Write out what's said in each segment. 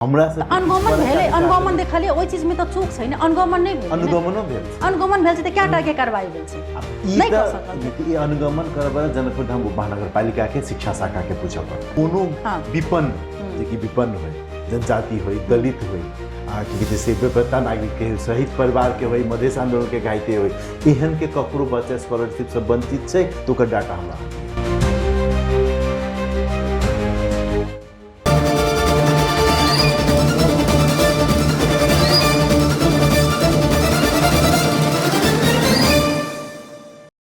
हमरा सब अनुगमन भेलै, अनुगमन देखलियै, ओहि चीजमे तऽ चूक छै ने, अनुगमन नहि भेल। अनुगमनो भेल छै। अनुगमन भेल छै तऽ कएटा के कार्रवाई भेल छै? ई नहि कऽ तऽ सकल। ई अनुगमन करऽ जनकपुर धाम महानगरपालिकाके शिक्षा शाखाके पूछऽ पड़त। कोनो विपन्न, जे कि विपन्न होइ, जनजाति होइ, दलित होइ, आ की कहै छै से बेपत्ता नागरिकके होइ, शहीद परिवारके होइ, मधेश आन्दोलनके घाइते होइ, एहनके ककरो बच्चा स्कॉलरशिपसँ वञ्चित छै तऽ ओकर डाटा हमरा।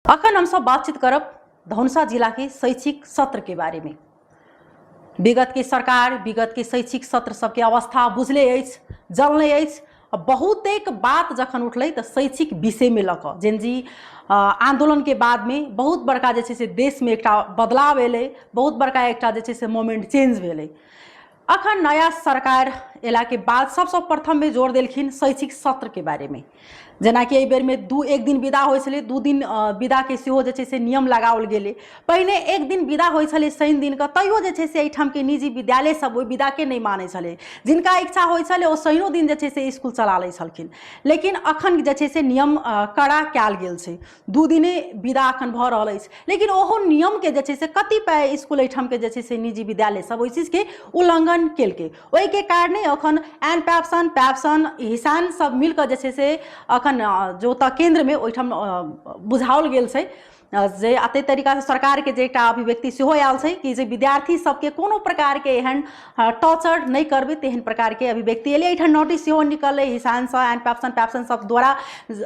अखन हमसब बातचीत करब धनुषा जिला के शैक्षिक सत्र के बारे में। विगत के सरकार, विगत के शैक्षिक सत्र सबके अवस्था बुझले अछि, जनले अछि। बहुतेक बात जखन उठलै तऽ शैक्षिक विषयमे लऽ कऽ जेनजी आन्दोलनके बादमे बहुत बड़का जे छै से देशमे एकटा बदलाव एलै, बहुत बड़का एकटा जे छै से मोमेंट चेंज भेलै। अखन नया सरकार एलाके बाद सबसँ प्रथममे जोर देलखिन शैक्षिक सत्रके बारेमे। जेनाकि एहि बेरमे 1 दिन विदा होइ छलै, 2 दिन विदाके सेहो जे छै से नियम लगाओल गेलै। पहिने 1 दिन विदा होइ छलै शनि दिनके, तैयो जे छै से एहिठामके निजी विद्यालय सब ओहि विदाके नहि मानै छलै। जिनका इच्छा होइ छलै ओ शनिओ दिन जे छै से इसकुल चला लै छलखिन। लेकिन अखन जे छै से नियम कड़ा कयल गेल छै, 2 दिने विदा अखन भऽ रहल अछि। लेकिन ओहो नियमके जे छै से कतिपय इसकुल एहिठामके जे छै से निजी विद्यालय सब ओहि चीजके उल्लङ्घन केलकै। ओहिके कारणे अखन एन पैप्सन, पैप्सन, हिसान सब मिलकऽ जे छै से अखन जो ओतऽ केन्द्रमे ओहिठाम बुझाओल गेल छै जे अते तरीकासँ सरकारके जे एकटा अभिव्यक्ति सेहो आयल छै कि जे विद्यार्थी सबके कोनो प्रकारके एहन टॉर्चर नहि करबै, तेहन प्रकारके अभिव्यक्ति एलै। एहिठाम नोटिस सेहो निकललै हिसानसँ, एन पैप्सन, पैप्सन सब द्वारा,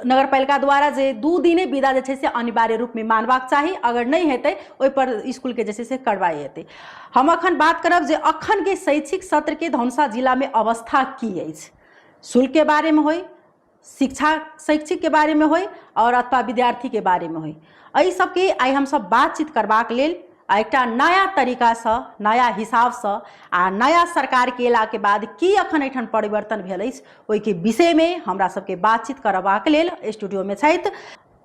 नगरपालिका द्वारा जे 2 दिने विदा जे छै से अनिवार्य रूपमे मानबाक चाही, अगर नहि हेतै ओहिपर इसकुलके जे छै से कार्रवाई हेतै। हम अखन बात करब जे अखनके शैक्षिक सत्रके धनुषा जिलामे अवस्था की अछि, शुल्कके बारेमे होइ, शिक्षा शैक्षिकके बारेमे होइ और अथवा विद्यार्थीके बारेमे होइ। एहि सबके आइ हमसब बातचीत करबाक लेल आ एकटा नया तरीकासँ, नया हिसाबसँ आ नया सरकारके अयलाके बाद की अखन एहिठाम परिवर्तन भेल अछि ओहिके विषयमे हमरा सबके बातचीत करबाक लेल स्टूडियोमे छथि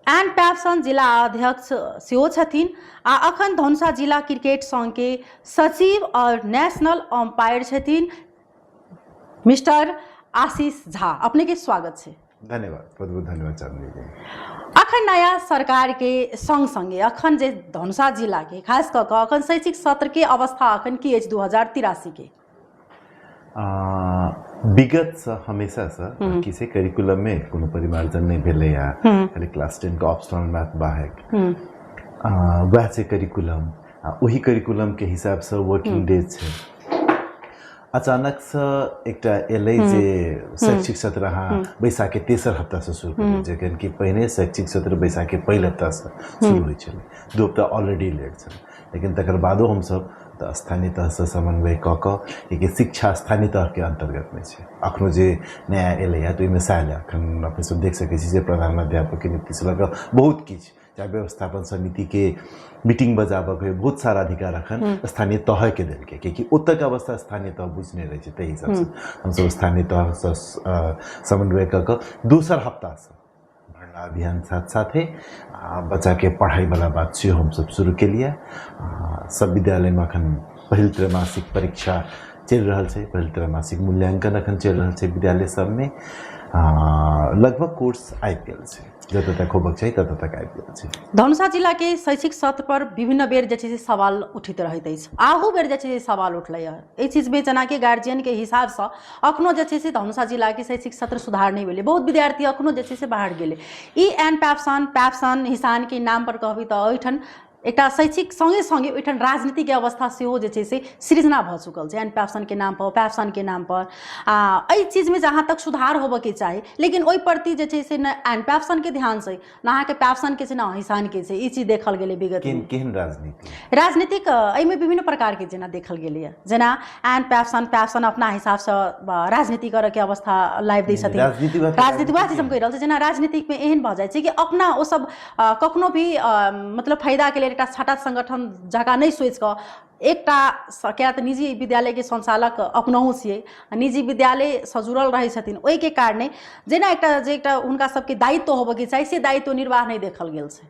एन पैप्सन जिला अध्यक्ष सेहो छथिन आ अखन धनुषा जिला क्रिकेट संघके सचिव और नेशनल अम्पायर छथिन मिस्टर आशीष झा। अपने के स्वागत छै। धन्यवाद, बहुत बहुत धन्यवाद चांदनी जी। अखन नया सरकार के संग संगे अखन जे धनुषा जिला के खास कऽ कऽ अखन शैक्षिक सत्र के अवस्था अखन की अछि 2083 के? विगत से हमेशा से की से करिकुलम में कोनो परिमार्जन नहीं भेलै या खाली क्लास 10 के ऑप्शनल मैथ बाहेक वएह छै करिकुलम। ओही करिकुलम के हिसाब से वर्किंग डेज छै। अचानक से एकटा एलै जे शैक्षिक सत्र अहाँ बैसाख के तेसर हफ्ता से शुरू करू, जखन कि पहिने शैक्षिक सत्र बैसाख के पहिल हफ्ता से शुरू होइ छलै। 2 हफ्ता ऑलरेडी लेट छलै, लेकिन तकर बादो हमसब तऽ स्थानीय तहसँ समन्वय कऽ कऽ, कियाकि शिक्षा स्थानीय तहके अन्तर्गतमे छै। अखनो जे नया एलैए तऽ ओहिमे सएह एलै। अखन अपने सब देख सकै छी जे प्रधानाध्यापकके नियुक्तिसँ लऽ कऽ बहुत किछु, चाहे व्यवस्थापन समितिके मीटिंग बजाबऽके होइ, बहुत सारा अधिकार अखन स्थानीय तहके देलकै, कियाकि ओतऽके अवस्था स्थानीय तह बुझने रहै छै। ताहि हिसाबसँ हमसब स्थानीय तहसँ समन्वय कऽ कऽ दोसर हफ्तासँ भर्ना अभियान साथ साथे बच्चाके पढ़ाइवला बात सेहो हमसब शुरू केलियै। सब विद्यालयमे अखन पहिल त्रैमासिक परीक्षा चलि रहल छै, पहिल त्रैमासिक मूल्यांकन अखन चलि रहल छै। विद्यालय सबमे लगभग कोर्स आबि गेल छै, जतऽ तक होबक चाही ततऽ तक आबि गेल छै। धनुषा जिलाके शैक्षिक सत्र पर विभिन्न बेर जे छै से सवाल उठैत रहैत अछि, आहू बेर जे छै से सवाल उठलै हँ एहि चीजमे। जेनाकि गार्जियनके हिसाबसँ अखनो जे छै से धनुषा जिलाके शैक्षिक सत्र सुधार नहि भेलै, बहुत विद्यार्थी अखनो जे छै से बाहर गेलै। ई एन पैप्सन, पैप्सन, हिसानके नाम पर कहबै तऽ ओहिठाम एकटा शैक्षिक सङ्गे सङ्गे ओहिठाम राजनीतिक अवस्था सेहो जे छै से सृजना भऽ चुकल छै, एन पैप्सनके नाम पर, पैप्सनके नाम पर। आ एहि चीजमे जहाँ तक सुधार होबऽके चाही, लेकिन ओहि प्रति जे छै से नहि एन पैप्सनके ध्यान छै, ने अहाँके पैप्सनके छै, ने हिसानके छै। ई चीज देखल गेलै विगत। केहन राजनीति? राजनीतिक एहिमे विभिन्न प्रकारके जेना देखल गेलैए, जेना एन पैप्सन, पैप्सन अपना हिसाबसँ राजनीति करऽके अवस्था लाबि दै छथिन। राजनीति वएह चीज हम कहि रहल छी, जेना राजनीतिकमे एहन भऽ जाइ छै कि अपना ओ सब कखनो भी मतलब फायदाके लेल एकटा छाटा संगठन जकाँ नहि सोचि कऽ एकटा किया तऽ निजी विद्यालयके संचालक अपनहु छियै, निजी विद्यालयसँ जुड़ल रहै छथिन, ओहिके कारणे जेना एकटा जे एकटा हुनका सबके दायित्व होबऽके चाही से दायित्व निर्वाह नहि देखल गेल छै।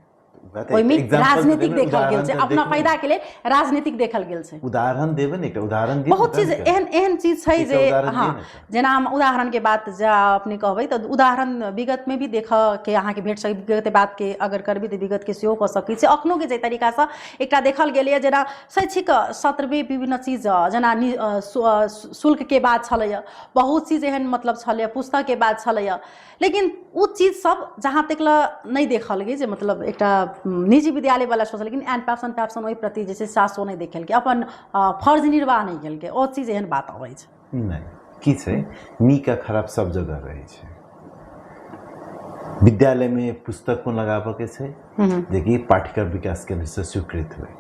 ओहिमे राजनीतिक देखल गेल छै, अपना फायदा के लेल राजनीतिक देखल गेल छै। उदाहरण देबै ने, एकटा उदाहरण दिअ। बहुत चीज एहन एहन चीज छै जे, हँ, जेना हम उदाहरण के बात जा अपने कहबै तऽ उदाहरण विगत में भी देखऽ के अहाँके भेट सकै। विगत बात के अगर करबै तऽ विगत के सेहो कऽ सकै छी। अखनो के जाहि तरीकासँ एकटा देखल गेलैए, जेना शैक्षिक सत्रमे विभिन्न चीज, जेना शुल्कके बात छलैए, बहुत चीज एहन मतलब छलैए, पुस्तकके बात छलैए, लेकिन ओ चीज सब जहाँ तक लए नहि देखल गेल जे मतलब एकटा निजी विद्यालयवला सोचल, लेकिन एन पैप्सन पैप्सन ओहि प्रति जे छै सासो नहि देखेलकै, अपन फर्ज निर्वाह नहि केलकै, ओ चीज एहन बात अबै छै। नहि, की छै, नीक आ खराब सब जगह रहै छै। विद्यालयमे पुस्तक कोन लगाबऽके छै जेकि पाठ्यक्रम विकास केन्द्र से स्वीकृत हुए।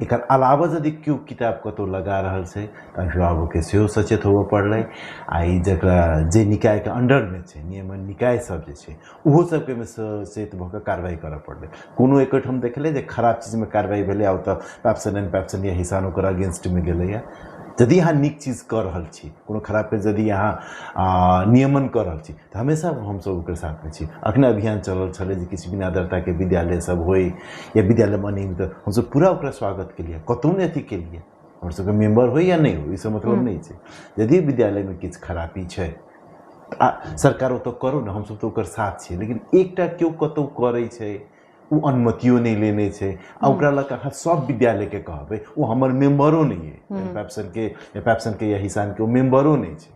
एकर अलावा यदि केओ किताब कतहु लगा रहल छै तऽ अभिभावकके सेहो सचेत होबऽ पड़लै, आ ई जकरा जे निकायके अंडरमे छै, नियमन निकाय सब जे छै, ओहो सबके मे सचेत भऽ कऽ कार्रवाई करऽ पड़लै। कोनो एकोठाम देखलै जे खराब चीजमे कार्रवाई भेलै आ ओतऽ पैप्सन एंड पैप्सन या हिसान ओकर अगेंस्टमे गेलैए? यदि अहाँ नीक चीज कऽ रहल छी, कोनो खराबके यदि अहाँ नियमन कऽ रहल छी, तऽ हमेशा हमसब ओकर साथमे छी। अखने अभियान चलल छलै जे किछु बिना दर्ताके विद्यालय सब होइ या विद्यालयमे अनियमित, हमसब पूरा ओकरा स्वागत केलियै, कतहु नहि अथी केलियै। हमर सबके मेम्बर होइ या नहि होइ, ईसब मतलब नहि छै। यदि विद्यालयमे किछु खरापी छै आ सरकार ओतऽ करू ने, हमसब तऽ ओकर साथ छियै। लेकिन एकटा केओ कतहु करै छै, ओ अनुमतियो नहि लेने छै, आ ओकरा लऽ कऽ अहाँ सब विद्यालयके कहबै, ओ हमर मेम्बरो नहि अइ, पैप्सनके या पैप्सनके या हिसानके ओ मेम्बरो नहि छै,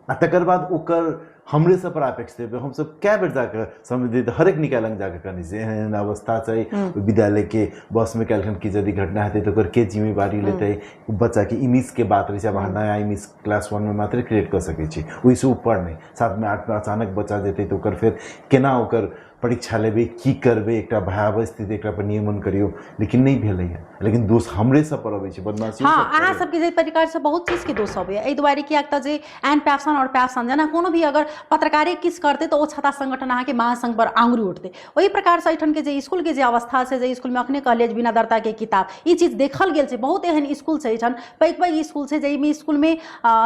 आ तकर बाद ओकर हमरे सब पर अपेक्ष देबै। हमसब कए बेर जाकऽ सम्बन्धित हरेक निकाय लग जाकऽ कहने छियै, एहन एहन अवस्था छै ओहि विद्यालयके बसमे, काल्हिखन की यदि घटना हेतै तऽ ओकर के जिम्मेवारी लेतै? ओ बच्चाके इमेजके बात रहै छै। आब अहाँ नया इमेज क्लास 1 मे मात्रे क्रिएट कऽ सकै छी, ओहिसँ ऊपर नहि। 7मे 8मे अचानक बच्चा जेतै तऽ ओकर फेर केना ओकर परीक्षा लेबै, की करबै? एकटा भयावह स्थिति, एकरा पर नियमन करियौ, लेकिन नहि भेलैए। लेकिन दोष हमरे सब पर अबै छै, बदमाशी। हँ, अहाँ सबके जे तरीका से बहुत चीजके दोष अबैए। एहि दुआरे किएक तऽ जे एन पैप्सन आओर पैप्सन, जेना कोनो भी अगर पत्रकारे किछु करतै तऽ ओ छाता संगठन अहाँके महासंघ पर आङ्गुरी उठतै। ओहि प्रकारसँ एहिठामके जे इसकुलके जे अवस्था छै, जे इसकुलमे अखने कहलियै जे बिना दर्ताके किताब, ई चीज देखल गेल छै। बहुत एहन इसकुल छै एहिठाम, पैघ पैघ इसकुल छै, जाहिमे इसकुलमे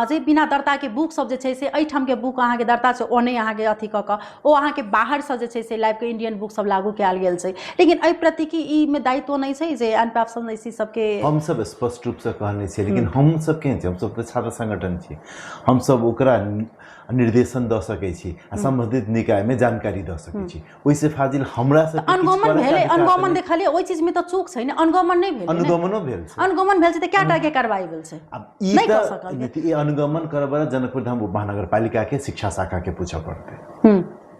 जे बिना दर्ताके बुक सब जे छै से एहिठामके बुक अहाँके दर्ता छै, ओ नहि अहाँके अथी कऽ कऽ ओ अहाँके बाहरसँ जे छै से लाबिकऽ इंडियन बुक सब लागू कयल गेल छै। लेकिन एहि प्रति की ई मे दायित्व नहि छै जे एन पैप्सन ई सबके? हमसब स्पष्ट रूपसँ कहने छियै, लेकिन हमसब केहन छी? हमसब तऽ छात्र संगठन छी। हमसब ओकरा निर्देशन दऽ सकै छी आ सम्बन्धित निकायमे जानकारी दऽ सकै छी, ओहिसँ फाजिल हमरा सबके किछु अनुगमन करैके भेलै? अधिकार तऽ अनुगमन नहि। देखलियै, ओहि चीजमे तऽ चूक छै ने, अनुगमन नहि भेलै ने। अनुगमनो भेल छै। अनुगमन भेल छै तऽ कएटा के कार्रवाई भेल छै? आब ई नहि कऽ तऽ सकल। ई अनुगमन करऽ जनकपुर धाम महानगरपालिकाके शिक्षा शाखाके पूछऽ पड़तै,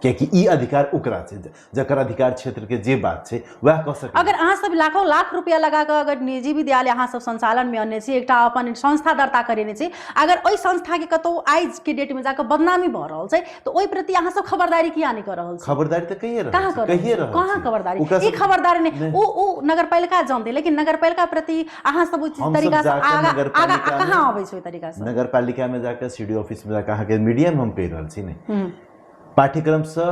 कियाकि ई अधिकार ओकरा छै, जकर अधिकार क्षेत्रके जे बात छै वएह कऽ सकै। अगर अहाँ सब लाखों लाख रुपया लगा कऽ अगर निजी विद्यालय अहाँ सब संचालनमे अनने छी, एकटा अपन संस्था दर्ता करेने छी, अगर ओहि संस्थाके कतहु आइके डेटमे जाकऽ बदनामी भऽ रहल छै तऽ ओहि प्रति अहाँ सब खबरदारी किया नहि कऽ रहल छी? खबरदारी तऽ कहिए रहल कहाँ छी, कर रहल कहिए छी? रहल कहाँ छी। खबरदारी? ओकरा ई खबरदारी नहि, नहि। ओ नगरपालिका जानतै, लेकिन नगरपालिका प्रति अहाँ सब ओहि हमसब तरीकासँ जाकऽ आगा आगा नगरपालिकामे कहाँ अबै छै ओहि तरीकासँ? नगरपालिकामे जाकऽ, सी डी ऑफिसमे जाकऽ, अहाँके मीडियामे हम कहि रहल छी ने, पाठ्यक्रमसँ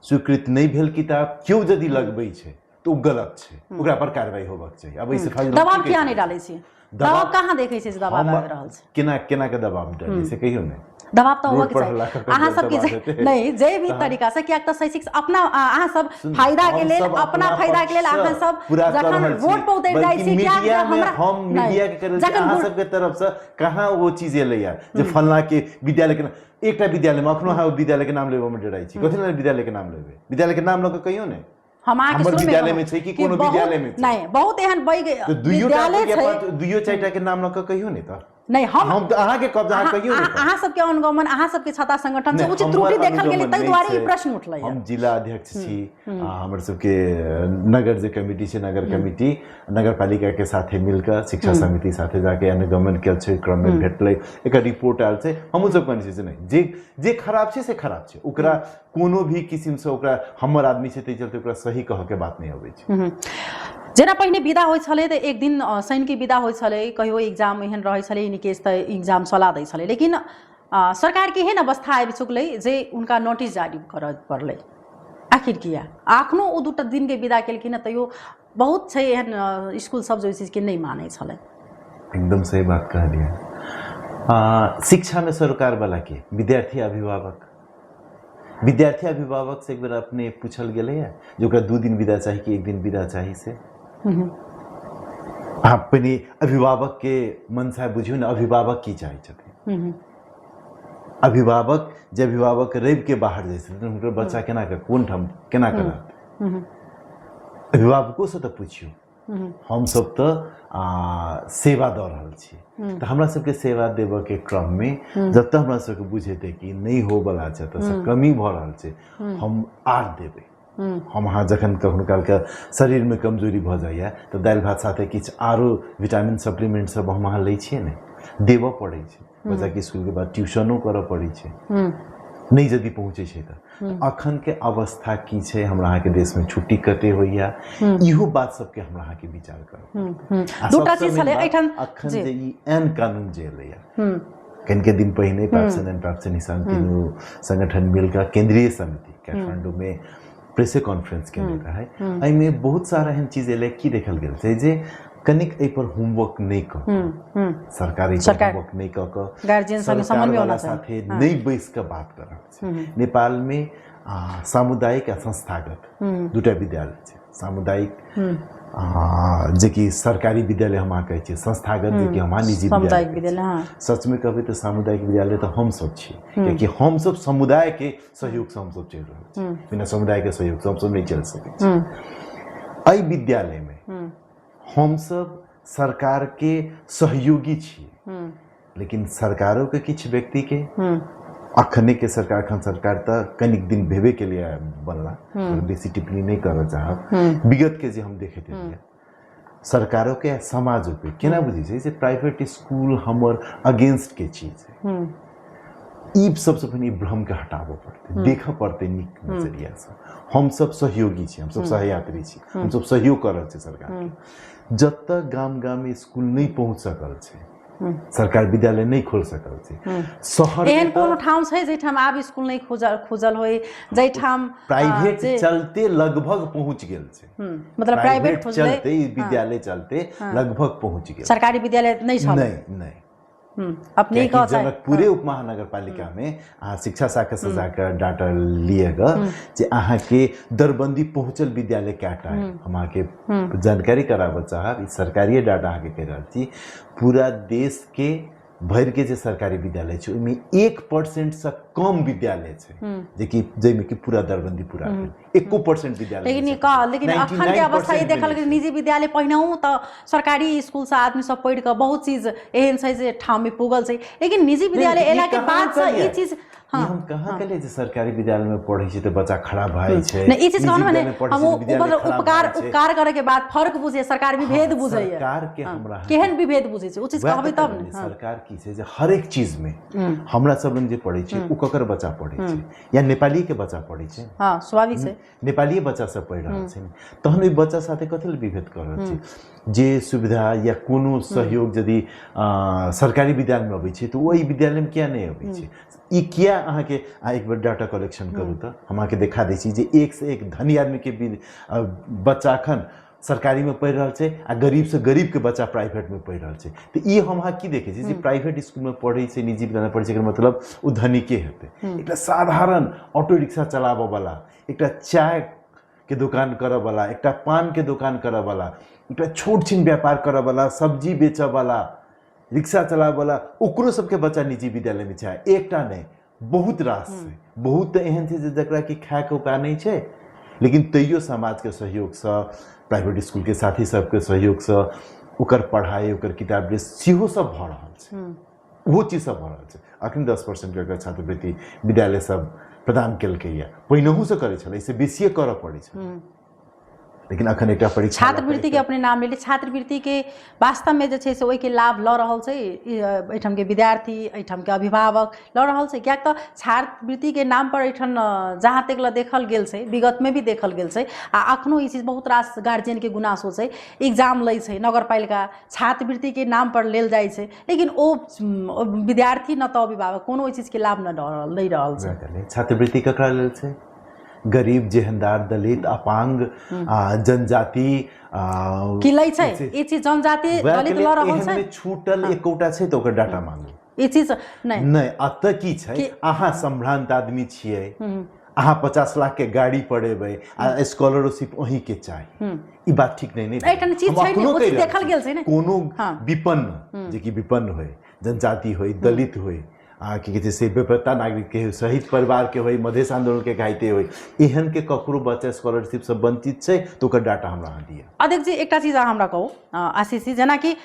स्वीकृत नहि भेल किताब केओ यदि लगबै छै तऽ ओ गलत छै, ओकरा पर कार्रवाई होबाक चाही। आब एहिसँ फाजिल हम दबाव की कहि किया नहि सकै छी? डालै छी? दबाव कहाँ देखै छी जे दबाव हम आबि रहल छै? केना केना के दबाव डाली से कहियौ ने। दबाव तऽ रोड होबऽके पर चाही हल्ला कऽ कऽ अहाँ सबके दबाव जे देतै। नहि, जे भी तहन तरीका से, कियाक तऽ शैक्षिक अपना अहाँ सब सुनू, फायदा के लेल हमसब अपना फायदा के लेल पक्षसँ अहाँ सब पूरा कऽ जखन रहल छी, रोड पर उतरि जाइ बल्कि छी, कियाक जे मीडियामे हमरा हम नहि, मीडिया के करल छी। जखन अहाँ सबके तरफसँ कहाँ ओ चीज एलैया जे फलना के विद्यालय के एकटा विद्यालयमे? अखनो अहाँ विद्यालय के नाम लेबऽ मे डराइ छी। कथी लेल विद्यालय के नाम लेबै? विद्यालय के नाम लऽ कऽ कहियौ ने। हम अहाँके हमर शुरूमे विद्यालयमे कहलहुँ छै कि कि कोनो बहुत विद्यालयमे छै? नहि, बहुत एहन पैघ तऽ दुइयो टा विद्यालय या छै। पाँच, दुइयो चारिटा के नाम लऽ कऽ कहियौ ने तऽ। नहि, हम हम तऽ अहाँके कहब जे अहाँ कहियौ ने तऽ। अहाँ सबके अनुगमन, अहाँ सबके छाता संगठन से नहि, उचित हमर त्रुटि देखल गेलै, अनुगमन ताहि नहि दुआरे ई छै। प्रश्न उठलै। हम जिला अध्यक्ष छी आ हमर सबके नगर जे कमिटी छै, नगर कमिटी नगरपालिका के साथे मिलकर शिक्षा समिति साथे जाके अनुगमन कयल छै, क्रममे भेटलै, एकर रिपोर्ट आयल छै। हमहूँ सब कहने छियै जे नहि, जे जे खराब छै से खराब छै, ओकरा कोनो भी किसिमसँ ओकरा हमर आदमी छै ताहि चलते ओकरा सही कहऽके बात नहि अबै छै। जेना पहिने विदा होइ छलै तऽ एक दिन शनिके विदा होइ छलै, कहियो एग्जाम एहन रहै छलै इन केस तऽ एग्जाम चला दै छलै, लेकिन सरकारके एहन अवस्था आबि चुकलै जे हुनका नोटिस जारी करऽ पड़लै। आखिर किया अखनो ओ 2टा दिनके विदा केलखिन हँ, तैयो बहुत छै एहन इसकुल सब जे ओहि चीजके नहि मानै छलै? एकदम सही बात कहलियै। शिक्षामे सरोकार वाला के विद्यार्थी, अभिभावक। विद्यार्थी अभिभावक से एक बेर अपने पूछल गेलैया जे ओकरा 2 दिन विदा चाही कि 1 दिन विदा चाही से? अहाँ पहिने अभिभावक के मनसा बुझियौ ने, अभिभावक की चाहै छथिन। अभिभावक जे अभिभावक रवि के बाहर जाइ छथिन, हुनकर बच्चा केना के कोन ठाम केना के रहतै? अभिभावको से तऽ पुछियौ। हमसब तऽ सेवा दऽ रहल छी, तऽ हमरा सबके सेवा देबऽके क्रममे जतऽ हमरा सबके बुझेतै कि नहि होवला छै, तऽ से कमी भऽ रहल छै, हम आर देबै। हम अहाँ जखन कखनो कालके शरीरमे कमजोरी भऽ जाइए तऽ दालि भात साथे किछु आरो विटामिन सप्लीमेंट सब हम अहाँ लै छियै ने, देबऽ पड़ै छै। बच्चाके स्कूलके बाद ट्यूशनो करऽ पड़ै छै, नहि यदि पहुँचै छै तऽ। अखन के अवस्था की छै हमरा अहाँके देशमे, छुट्टी कते होइया, इहो बात सबके हमरा अहाँके विचार करऽ। दूटा चीज छलै एहिठाम। अखन जे ई एन कानून जे एलैया कनिके दिन पहिने, पैप्सन एंड पैप्सन हिसान तीनू संगठन मिलकर केंद्रीय समिति काठमांडू में प्रेसे कॉन्फ्रेंस केने रहै, एहिमे बहुत सारा एहन चीज एलै की देखल गेल छै जे कनिक एहि पर होमवर्क नहि कऽ, सरकार एहि पर होमवर्क नहि कऽ कऽ गार्जियन संगे समन्वय होना साथे नहि बैस कऽ बात कर रहल छै। नेपालमे सामुदायिक आ संस्थागत दूटा विद्यालय छै। सामुदायिक जेकि सरकारी विद्यालय हम अहाँ कहै छियै, संस्थागत जेकि हम अहाँ निजी विद्यालय। सचमे कहबै तऽ सामुदायिक विद्यालय तऽ हमसब छी, कियाकि हमसब समुदायके सहयोगसँ हमसब चलि रहल छी, बिना समुदायके सहयोगसँ हमसब नहि चलि सकै छी। एहि विद्यालयमे हमसब सरकारके सहयोगी छी, लेकिन सरकारोके किछु व्यक्तिके अखने के सरकार, अखन सरकार तऽ कनिक दिन भेबे के लिए बनला, बेसी टिप्पणी नहि करऽ चाहब। विगत के जे हम देखैत एलियै, सरकारों के आ समाजो के केना बुझै छै जे प्राइवेट स्कूल हमर अगेंस्ट के चीज है, ई सबसँ पहिने ई भ्रम के हटाबऽ पड़तै, देखऽ पड़तै नीक नजरियासँ। हमसब सहयोगी छी, हमसब सहयात्री छी, हमसब सहयोग कऽ रहल छी सरकार के। जतऽ गाम गाम स्कूल नहि पहुँच सकल छै, सरकार विद्यालय नहि खोल सकल छै, शहर एहन कोनो ठाम छै जाहिठाम आब स्कूल नहि खुजल होय, जाहिठाम प्राइवेट चलते लगभग पहुँच गेल छै, मतलब प्राइवेट चलते विद्यालय चलते लगभग पहुँच गेल, सरकारी विद्यालय नहि छल। नहि नहि, अपने जनकपुरे उप महानगरपालिका में अहाँ शिक्षा शाखा से जाकर डाटा लिएगा जे अहाँके दरबंदी पहुँचल विद्यालय कएटा है। हम अहाँके जानकारी कराबऽ चाहब, ई सरकारी डाटा अहाँके कहि रहल छी। पूरा देश के भरि के जे सरकारी विद्यालय छै ओहिमे 1% से कम विद्यालय छै जेकि जाहिमे कि पूरा दरबंदी पूरा भेल, 1% विद्यालय। लेकिन लेकिन अखन के अवस्था ई देखल गेल, निजी विद्यालय पहिनहुँ तऽ सरकारी स्कूलसँ आदमी सब पढ़ि कऽ बहुत चीज एहन छै जे ठाममे पुगल छै, लेकिन निजी विद्यालय एला के बाद से ई चीज। हाँ, हम कहाँ कहलियै जे सरकारी विद्यालय में पढ़ै छै तऽ बच्चा खराब भए छै? नहि, ई चीज कहलहुँ ने हम, उपकार उपकार करे के बाद फर्क बुझे, सरकार विभेद बुझैया। सरकार के हमरा केहन विभेद बुझै छै ओ चीज कहबै तब ने। सरकार की छै जे हरेक चीज में हमरा सब लग जे पढ़ै छै ओ ककर बच्चा पढ़ै छै? या नेपाली के बच्चा पढ़ै छै? हाँ, स्वाभाविक छै, नेपाली बच्चा सब पढ़ि रहल छै, तहन ओहि बच्चा साथे कथी लए विभेद कऽ रहल छै? जे सुविधा या कोनो सहयोग यदि सरकारी विद्यालयमे अबै छै तऽ ओहि विद्यालयमे किया नहि अबै छै? ई किया? अहाँके एक बेर डाटा कलेक्शन करू तऽ हम अहाँके देखा दै छी जे एक से एक धनी आदमीके बच्चा अखन सरकारीमे पढ़ि रहल छै आ गरीबसँ गरीबके बच्चा प्राइवेटमे पढ़ि रहल छै। तऽ ई हम अहाँ की देखै छी जे प्राइवेट स्कूलमे पढ़ै छै, निजी विद्यालयमे पढ़ै छै, एकर मतलब ओ धनिके हेतै? एकटा साधारण ऑटो रिक्शा चलाबऽवला, एकटा चायके दोकान करऽवला, एकटा पानके दोकान करऽवला, एकटा छोट छिन व्यापार करऽवला, सब्जी बेचऽवला, रिक्शा चलाबऽवला, ओकरो सबके बच्चा निजी विद्यालयमे छै। एकटा नहि, बहुत रास छै। बहुत तऽ एहन छै जे जकरा कि खायके उपाय नहि छै, लेकिन तैयो समाजके सहयोगसँ, प्राइवेट स्कूलके साथी सबके सहयोगसँ ओकर पढ़ाइ, ओकर किताब ड्रेस सेहो सब भऽ रहल छै, ओहो चीज सब भऽ रहल छै। अखन 10% के छात्रवृत्ति विद्यालय सब प्रदान केलकैया, पहिनहुसँ करै छलै, एहिसँ बेसिए करऽ पड़ै छलै, लेकिन अखन एकटा परीक्षा छात्रवृत्ति के अपने नाम लेली। छात्रवृत्ति के वास्तवमे जे छै से ओहिके लाभ लऽ रहल छै एहिठामके विद्यार्थी, एहिठामके अभिभावक लऽ रहल छै? किएक तऽ छात्रवृत्तिके नाम पर एहिठाम जहाँ तक लए देखल गेल छै, विगतमे भी देखल गेल छै आ अखनो ई चीज बहुत रास गार्जियनके गुनासो छै। एग्जाम लै छै नगरपालिका, छात्रवृत्तिके नाम पर लेल जाइ छै, लेकिन ओ विद्यार्थी न तऽ अभिभावक कोनो ओहि चीजके लाभ नहि रहल छै। छात्रवृत्ति ककरा लेल छै? गरीब, जेहनदार, दलित, अपांग, जनजाति की लै छै ई चीज? जनजाति, दलित लऽ रहल छै? छूटल एकोटा छै तऽ ओकर डाटा मांगू। ई चीज नहि नहि। एतऽ की छै, अहाँ संभ्रांत आदमी छियै, अहाँ 50 लाख के गाड़ी पढ़ेबै आ स्कॉलरशिप अहीं के चाही, ई बात ठीक नहीं। नहीं, एहिठाम चीज हम छै ने, अपनो ओ कहि चीज रहल देखल छी। गेल छै ने। कोनो हाँ। विपन्न, जे कि विपन्न होय, जनजाति होय, दलित होय, आ की कहै छै से बेपत्ता नागरिक के होय, शहीद परिवार के होय, मधेश आंदोलन के घाइते होय, एहन के ककरो बच्चा स्कॉलरशिप से वंचित छै तऽ ओकर डाटा हमरा अहाँ दिअ। अध्यक्ष जी, एकटा चीज अहाँ हमरा कहू, आशीष जी, जेनाकि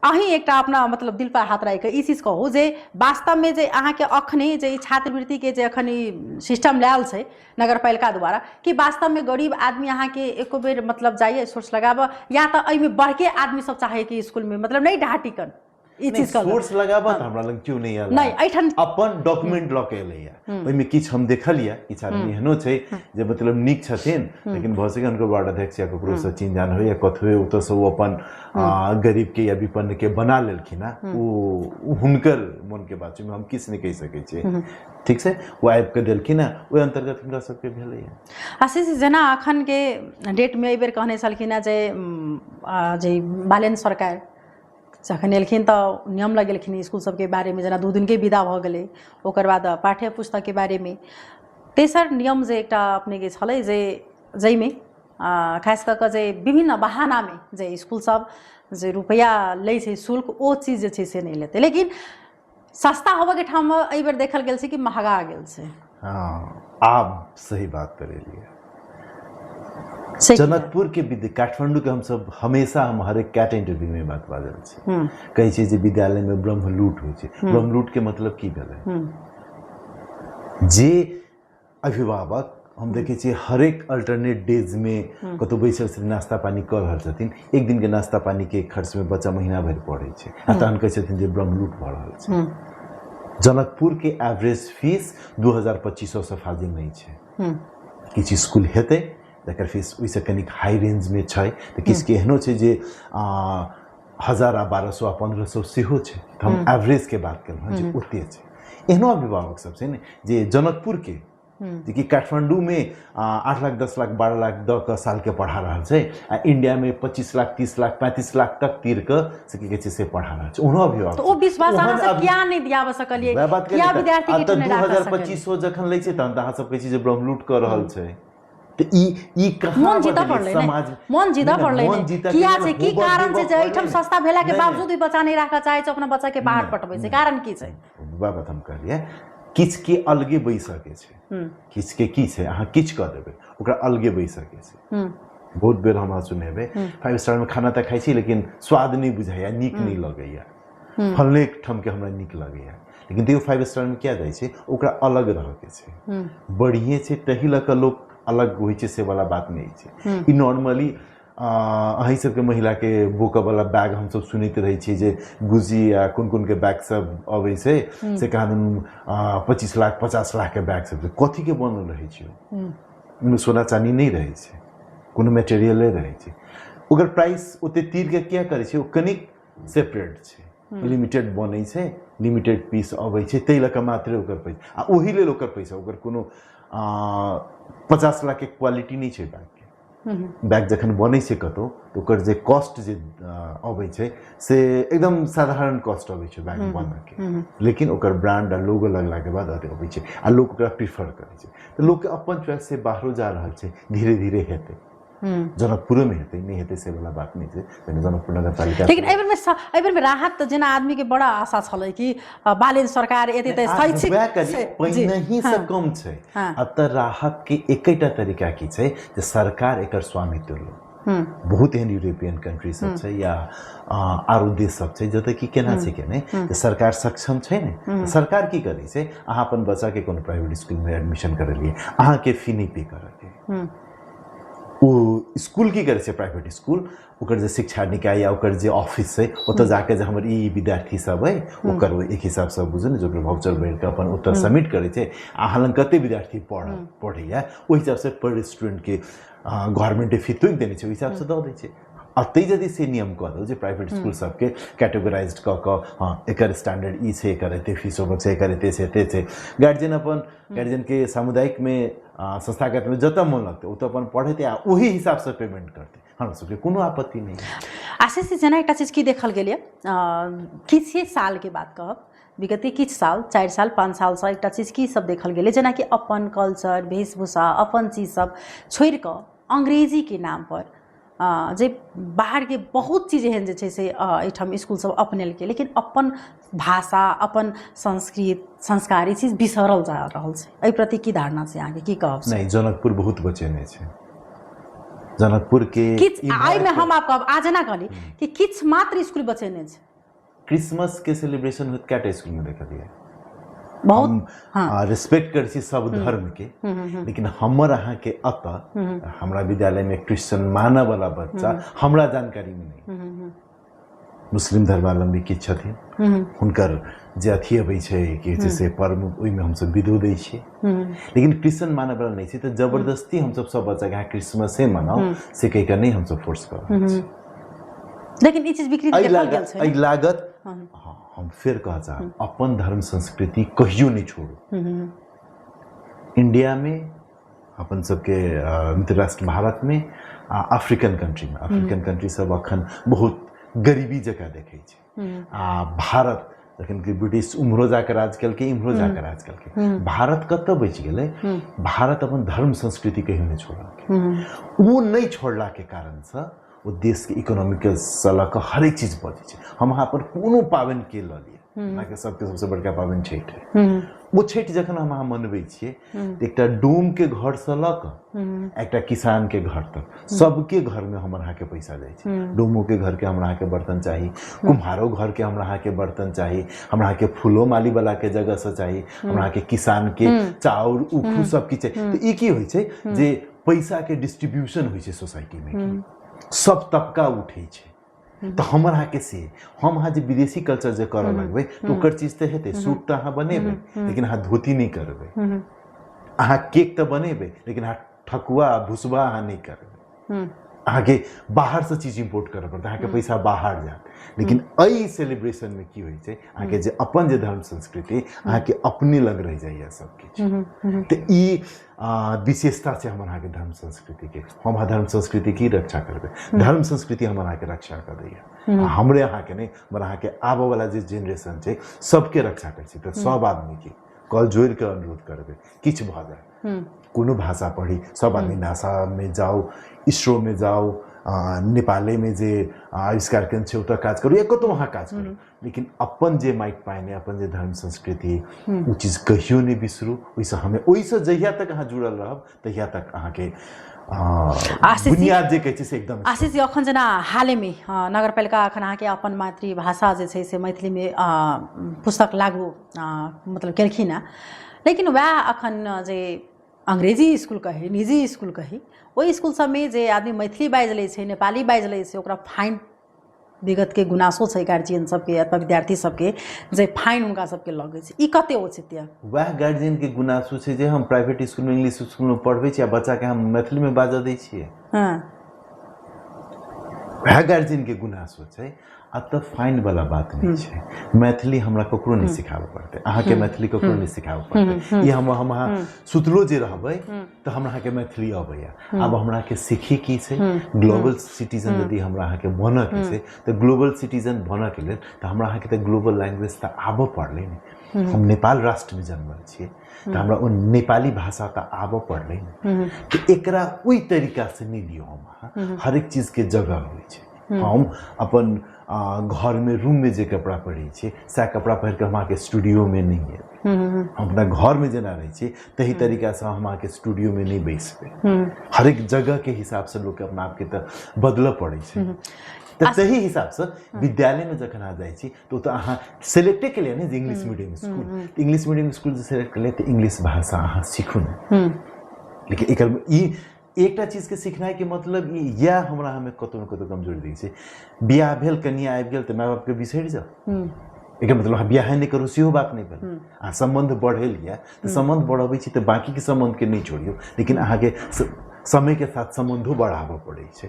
अहीं एकटा अपना मतलब दिल पर हाथ राखि कऽ ई चीज कहू जे वास्तवमे जे अहाँके अखनी जे ई छात्रवृत्तिके जे अखन ई सिस्टम लायल छै नगरपालिका द्वारा, कि वास्तवमे गरीब आदमी अहाँके एको बेर मतलब जाइए सोर्स लगाबऽ, या तऽ एहिमे बढ़के आदमी सब चाहै कि स्कूलमे मतलब नहि ढाटिकन ई चीज कहलक? सोर्स लगाबऽ तऽ हमरा लग केओ नहि आयल। नहि एहिठाम अपन डॉक्यूमेंट लऽ के एलैया। ओहिमे किछु हम देखलियै, किछु आदमी एहनो छै जे मतलब नीक छथिन, लेकिन भऽ सकै हुनकर वार्ड अध्यक्ष या ककरो से चिन्ह जान होइ या कथो होइ, ओतऽसँ ओ अपन गरीब के या विपन्न के बना लेलखिन हँ। ओ हुनकर मन के बात छै, ओहिमे हम किछु नहि कहि सकै छियै। ठीक छै, ओ आबि कऽ देलखिन हँ, ओहि अन्तर्गत हुनका सबके भेलैया। आशीष जी, जेना अखनके डेटमे एहिबेर कहने छलखिन हेँ जे जे बालेन सरकार जखन एलखिन तऽ नियम लगेलखिन इसकुल सबके बारेमे, जेना 2 दिनके विदा भऽ गेलै, ओकर बाद पाठ्य पुस्तकके बारेमे। तेसर नियम जे एकटा अपनेके छलै जे जाहिमे खास कऽ कऽ जे विभिन्न बहानामे जे इसकुल सब जे रुपैआ लै छै शुल्क, ओ चीज जे छै से नहि लेतै। लेकिन सस्ता होबऽके ठाममे एहिबेर देखल गेल छै कि महगा गेल छै। हँ, आब सही बात पर एलियै। से किया? जनकपुर के विद्या, काठमांडू के हमसब हमेशा, हम हरेक कैट इंटरव्यू में बात बाजल छी, कहै छियै जे विद्यालय में ब्रह्मलूट होइ छै। ब्रह्मलूट के मतलब की भेलै? जे अभिभावक हम देखै छियै हरेक अल्टरनेट डेजमे कतहु बैसल छथिन, नाश्ता पानी कऽ रहल छथिन, एक दिनके नाश्ता पानीके खर्चमे बच्चा महीना भरि पढ़ै छै, आ तहन कहै छथिन जे ब्रह्मलूट भऽ रहल छै। जनकपुरके एवरेज फीस 2000 2500सँ फाजिल नहि छै। किछु स्कूल हेतै जकर फीस ओहिसँ कनिक हाई रेंजमे छै, तऽ किछुके एहनो छै जे 1000 आ 1200 आ 1500 सेहो छै। तऽ हम एवरेजके बात केलहुँ हँ जे ओते छै। एहनो अभिभावक सब छै ने जे जनकपुरके, जेकि काठमाण्डूमे 8 लाख, 10 लाख, 12 लाख दऽ कऽ सालके पढ़ा रहल छै, आ इंडियामे 25 लाख, 30 लाख, 35 लाख तक तीर कऽ से की कहै छै से पढ़ा रहल छै, ओहनो अभिभावक तऽ ओ छै। विश्वास ओहन अहाँ सब किया नहि दियाबऽ सकलियै? वएह बात। किया विद्यार्थी के तऽ नहि दू राखऽ हजार सकलियै? 2500 जखन लै छै, तहन तऽ अहाँ सब कहै छी जे ब्रह्मलूट कऽ रहल छै। तऽ ई ई कहाँ मन जीतऽ बदलै पड़लै ने। समाज? मन जीतऽ नहि, पड़लै मन ने। जीतऽ के किया लेल छै, की होबऽ कारण छै देबऽ जे एहिठाम पड़लै। सस्ता भेला के नहि, बावजूद भी बच्चा नहि राखऽ चाहै छै, अपना बच्चा के बाहर नहि, पठबै छै? नहि। कारण की छै? वएह बात हम कहलियै, किछु के अलगे बैसऽ के छै, किछु के की छै, अहाँ किछु कऽ देबै, ओकरा अलगे बैसऽ के छै। बहुत बेर हम अहाँ सुनेबै, फाइव स्टारमे खाना तऽ खाइ छी लेकिन स्वाद नहि बुझाइया, नीक नहि लगैया, फलने ठामके हमरा नीक लगैया। लेकिन तैयो फाइव स्टारमे किया जाइ छै? ओकरा अलग रहऽके छै। बढ़िए छै तही लऽ कऽ लोक अलग होइ छै से वाला बात नहि छै। ई नॉर्मली अहीं सबके महिलाके बोकऽवला बैग हमसब सुनैत रहै छियै जे गुजी आ कोन कोनके बैग सब अबै छै, से कहाँदन 25 लाख, 50 लाखके बैग सब छै। कथीके बनल रहै छै? ओहिमे सोना चानी नहि रहै छै, कोनो मेटेरियले रहै छै। ओकर प्राइस ओते तीरके किया करै छै? ओ कनिक सेपरेट छै, लिमिटेड बनै छै, लिमिटेड पीस अबै छै, ताहि लऽ कऽ मात्रे ओकर पैसा, आ ओहि लेल ओकर पैसा। ओकर कोनो 50 लाखके क्वालिटी नहि छै बैगके। बैग जखन बनै छै कतहु तऽ ओकर जे कॉस्ट जे अबै छै से एकदम साधारण कॉस्ट अबै छै बैग बनऽके, लेकिन ओकर ब्रांड आ लोगो लगलाके बाद अथी अबै छै आ लोक ओकरा प्रीफर करै छै। तऽ लोकके अपन चॉइस से बाहरो जा रहल छै। धीरे धीरे हेतै, जनकपुरोमे हेतै, नहि हेतै से वाला बात नहि छै। जेना जनकपुर नगरपालिका। लेकिन एहि बेरमे राहत तऽ जेना आदमीके बड़ा आशा छलै कि बालेन सरकार एतै तऽ शैक्षिक वएह करी से- जी, पहिनहिसँ कम छै। आब तऽ राहत के एकेटा तरीका की छै जे सरकार एकर स्वामित्व लो। बहुत एहन यूरोपियन कंट्री सब छै या आरो देश सब छै जतऽ की केना छै के नहि जे सरकार सक्षम छै ने, तऽ सरकार की करै छै, अहाँ अपन बच्चाके कोनो प्राइवेट स्कूलमे एडमिशन करेलियै, अहाँके फी नहि पे करऽके। ओ स्कूल की करै छै, प्राइवेट स्कूल, ओकर जे शिक्षा निकाय या ओकर जे ऑफिस छै, ओतऽ जाके जे हमर ई विद्यार्थी सब अइ, ओकर ओ एक हिसाबसँ बुझू ने जे ओकर भाउचर भरि कऽ अपन ओतऽ सबमिट करै छै। अहाँ लग कते विद्यार्थी पढ़ैया, ओहि हिसाबसँ पर स्टूडेंटके गवर्नमेंटे फी तोकि देने छै, ओहि हिसाबसँ दऽ दै छै। एतहि यदि से नियम कऽ दौ जे प्राइवेट स्कूल सबके कैटेगराइज कऽ कऽ, हँ, एकर स्टैंडर्ड ई छै, एकर एते फीस होबक छै, एकर एते छै, एते छै, गार्जियन अपन गार्जियनके सामुदायिकमे, संस्थागतमे जतऽ मोन लगतै ओतऽ अपन पढ़ेतै आ ओही हिसाबसँ पेमेंट करतै, हमरा सबके कोनो आपत्ति नहि। आशीष जी, जेना एकटा चीज की देखल गेल यऽ, किछे सालके बात कहब विगत किछु साल, 4 साल 5 सालसँ एकटा चीज की सब देखल गेलै, जेनाकि अपन कल्चर, वेशभूषा, अपन चीज सब छोड़ि कऽ अंग्रेजीके नाम पर जे बाहरके बहुत चीज एहन जे छै से एहिठाम इसकुल सब अपनेलकै, लेकिन अपन भाषा, अपन संस्कृत, संस्कार, ई चीज बिसरल जा रहल छै। एहि प्रति की धारणा छै अहाँके, की कहब छै? नहि, जनकपुर बहुत बचेने छै जनकपुर के। किछु एहिमे हम आब कहब, आज एना कहली कि किछु मात्र इसकुल बचेने छै। क्रिसमस के सेलिब्रेशन होत कएटा स्कूल में देखलियै? बहुत। हाँ, रिस्पेक्ट करै छी सब धर्म के, लेकिन हमर अहाँके अतः हमरा विद्यालय में क्रिश्चियन मानऽ वाला बच्चा हमरा जानकारी में नहीं। मुस्लिम धर्मावलंबी किछु छथिन, हुनकर जे अथी अबै छै कि छै से पर्व, ओहिमे हमसब विधो दै छियै, लेकिन क्रिश्चियन मानऽ वाला नहि छै, तऽ जबरदस्ती हमसब सब बच्चाके अहाँ क्रिसमसे मनाउ से कहि कऽ नहि हमसब फोर्स कऽ रहल छी। लेकिन ई चीज विकृत देखल गेल छै। एहि लागत हाँ, हम फेर कहऽ चाहब, अपन धर्म संस्कृति कहियो नहि छोड़ू। इंडिया में, अपन सबके मित्रराष्ट्र भारत में आ अफ्रीकन कंट्री में, अफ्रीकन कंट्री सब अखन बहुत गरीबी जकाँ देखै छै, आ भारत जखन कि ब्रिटिश उम्हरो जाके राज केलकै, इम्हरो जाके राज केलकै, भारत कतऽ बचि गेलै? भारत अपन धर्म संस्कृति कहियो नहि छोड़लकै। ओ नहि छोड़लाके कारणसँ ओ देशके इकोनॉमिकलसँ लऽ कऽ हरेक चीज बचै छै। हम अहाँ अपन कोनो पाबनिके लऽ लिअ, अहाँके सबके सबसँ बड़का पाबनि छठि है। ओ छठि जखन हम अहाँ मनबै छियै तऽ एकटा डोमके घरसँ लऽ कऽ एकटा किसानके घर तक सबके घरमे हमर अहाँके पैसा जाइ छै। डोमोके घरके हमरा अहाँके बर्तन चाही, कुम्हारो घरके हमरा अहाँके बर्तन चाही, हमरा अहाँके फूलो मालीवलाके जगहसँ चाही, हमरा अहाँके किसानके चाउर उखू सब किछु चाही। तऽ ई की होइ छै जे पैसाके डिस्ट्रीब्यूशन होइ छै सोसाइटीमे, सब तबका उठै छै। तऽ हमर अहाँके से हम अहाँ जे विदेशी कल्चर जे करऽ लगबै तऽ ओकर चीज तऽ हेतै, सूट तऽ अहाँ बनेबै लेकिन अहाँ धोती नहि करबै, अहाँ केक तऽ बनेबै लेकिन अहाँ ठकुआ भुसबा अहाँ नहि करबै, अहाँके बाहरसँ चीज इम्पोर्ट करऽ पड़तै, अहाँके पैसा बाहर जायत। लेकिन एहि सेलिब्रेशनमे की होइ छै, अहाँके जे अपन जे धर्म संस्कृति अहाँके अपने लग रहि जाइए सब किछु। तऽ ई विशेषता छै हमर अहाँके धर्म संस्कृतिके। हम अहाँ धर्म संस्कृति की रक्षा करबै, धर्म संस्कृति हमर अहाँके रक्षा कऽ दैए। हमरे अहाँके नहि, हमर अहाँके आबऽवला जे जेनरेशन छै सबके रक्षा करै छै। तऽ सब आदमीके कल जोड़ि कऽ अनुरोध करबै, किछु भऽ जाय, कोनो भाषा पढ़ी, सब आदमी नासामे जाउ, इसरोमे जाउ, नेपालेमे जे आविष्कार केन्द्र छै ओतऽ काज करू या कतहु अहाँ काज करू, लेकिन अपन जे माटि पानि, अपन जे धर्म संस्कृति, ओ चीज कहियो नहि बिसरू। ओहिसँ हमे ओहिसँ जहिया तक अहाँ जुड़ल रहब तहिया तक अहाँके बुनियाद जे कहै छै से एकदम। आशीष जी, अखन जेना हालेमे नगरपालिका अखन अहाँके अपन मातृभाषा जे छै से मैथिलीमे पुस्तक लागू मतलब केलखिन हेँ, लेकिन वएह अखन जे अंग्रेजी इसकुल कही, निजी इसकुल कही, ओहि इसकुल सबमे जे आदमी मैथिली बाजि लै छै, नेपाली बाजि लै छै, ओकरा फाइन, विगतके गुनासो छै गार्जियन सबके अथवा विद्यार्थी सबके जे फाइन हुनका सबके लगै छै, ई कते उचित यऽ? वएह गार्जियनके गुनासो छै जे हम प्राइवेट इसकुलमे इंग्लिश इसकुलमे पढ़बै छी आ बच्चाके हम मैथिलीमे बाजऽ दै छियै। वएह गार्जियनके गुनासो छै। एतऽ फाइन वाला बात नहि छै। मैथिली हमरा ककरो नहि सिखाबऽ पड़तै, अहाँके मैथिली ककरो नहि सिखाबऽ पड़तै। ई हम अहाँ सुतलो जे रहबै तऽ हमरा अहाँके मैथिली अबैया। आब हमरा के सीखी की छै? ग्लोबल सिटीजन यदि हमरा अहाँके बनऽ के छै तऽ ग्लोबल सिटीजन बनऽ के लेल तऽ हमरा अहाँके तऽ ग्लोबल लैंग्वेज तऽ आबऽ पड़लै ने। हम नेपाल राष्ट्रमे जन्मल छियै तऽ हमरा ओ नेपाली भाषा तऽ आबऽ पड़लै ने। तऽ एकरा ओहि तरीकासँ नहि लियौ। हम अहाँ हरेक चीजके जगह होइ छै। हम अपन घरमे रूममे जे कपड़ा पहिरै छियै सएह कपड़ा पहिर कऽ हम अहाँके स्टूडियोमे नहि एबै। हम अपना घरमे जेना रहै छियै तही तरीकासँ हम अहाँके स्टूडियोमे नहि बैसबै। हरेक जगहके हिसाबसँ लोकके अपना आपके तऽ बदलऽ पड़ै छै। तऽ तही हिसाबसँ विद्यालयमे जखन अहाँ जाइ छी तऽ ओतऽ अहाँ सेलेक्टे केलियै ने जे इंग्लिश मीडियम स्कूल, तऽ इंग्लिश मीडियम स्कूल जे सेलेक्ट केलियै तऽ इंग्लिश भाषा अहाँ सीखू ने। लेकिन एकर ई एकटा चीजके सिखनाइके मतलब ई इएह हमरा हमे कतहु ने कतहु कमजोरी दै छै। बियाह भेल, कनिया आबि गेल तऽ माय बापके बिसरि जाउ, एकर मतलब अहाँ बियाहे नहि करू सेहो बात नहि भेल। अहाँ सम्बन्ध बढ़ेल यऽ तऽ सम्बन्ध बढ़बै छी तऽ बाँकीके सम्बन्धके नहि छोड़ियौ, लेकिन अहाँके समयके साथ सम्बन्धो बढ़ाबऽ पड़ै छै।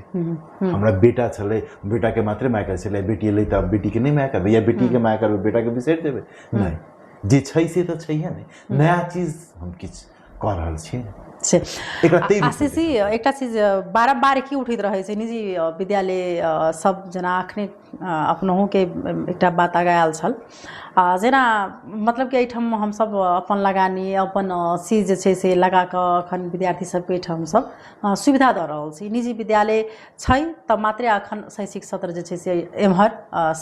हमरा बेटा छलै, बेटाके मात्रे माय करै छलै, बेटी एलै तऽ बेटीके नहि माय करबै या बेटीके माय करबै बेटाके बिसरि जेबै? नहि, जे छै से तऽ छैहे नहि, नया चीज हम किछु कऽ रहल छी से आशीष जी, एकटा चीज बारम्बार की उठैत रहै छै, निजी विद्यालय सब जेना अखने अपनहुके एकटा बात आगाँ आयल छल, आ जेना मतलब कि एहिठाम हमसब अपन लगानी अपन चीज जे छै से लगा कऽ एखन विद्यार्थी सबके एहिठाम हमसब सुविधा दऽ रहल छी। निजी विद्यालय छै तऽ मात्रे एखन शैक्षिक सत्र जे छै से एम्हर